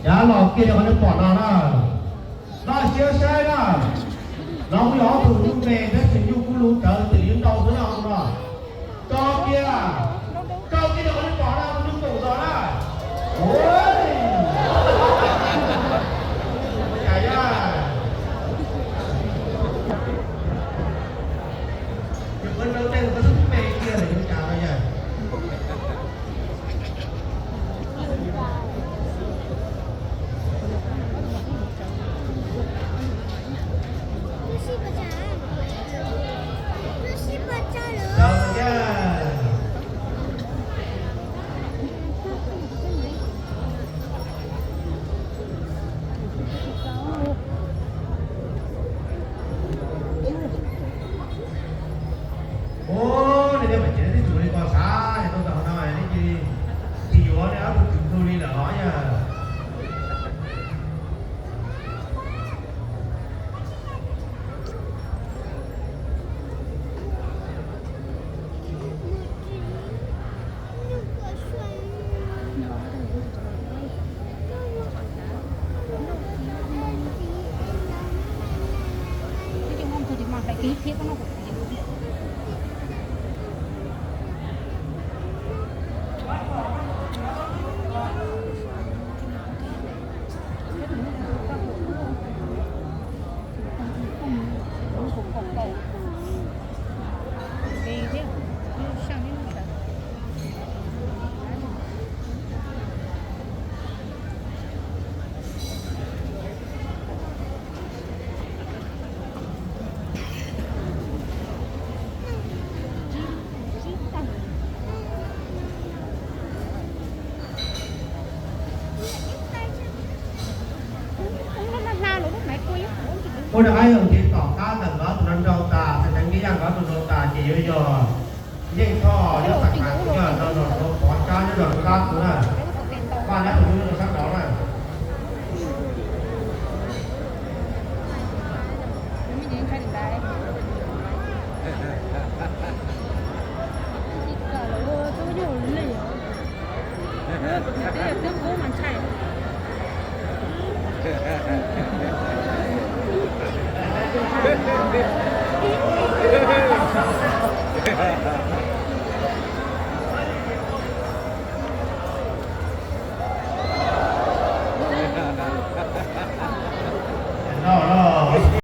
Yav los kiag rau qhov nej pom no na, npaj siab saib na, los kuj yog ob tug nyuj me tab sis nyuj kub lug rawv tim li ntau xwb na no. Tso kiag, tso kiag rau qhov nej pom na, tus nyuj koom zos na. Ua cas yog yus pab rau tej tus koj xub me kiag lawm yus cas no yog. Ua, nej cov pem tsev twb tsum li ko xav, yog tuaj txog qhov no nej cia li tsis yuav, nej ob tug tsum plhu li lawm os yog. Ua rau qab yog ces tom qab ntawm nkawd tus no nrau tas, txhais teev Nkiv Yaj nkawd tus nrau tas ces yuav yog Yeej Thoj, nyob Tag Kham, nyob no, Pov Tsab nyob no, Tsab tus na. Vaj Nab tus nyob sab tod na.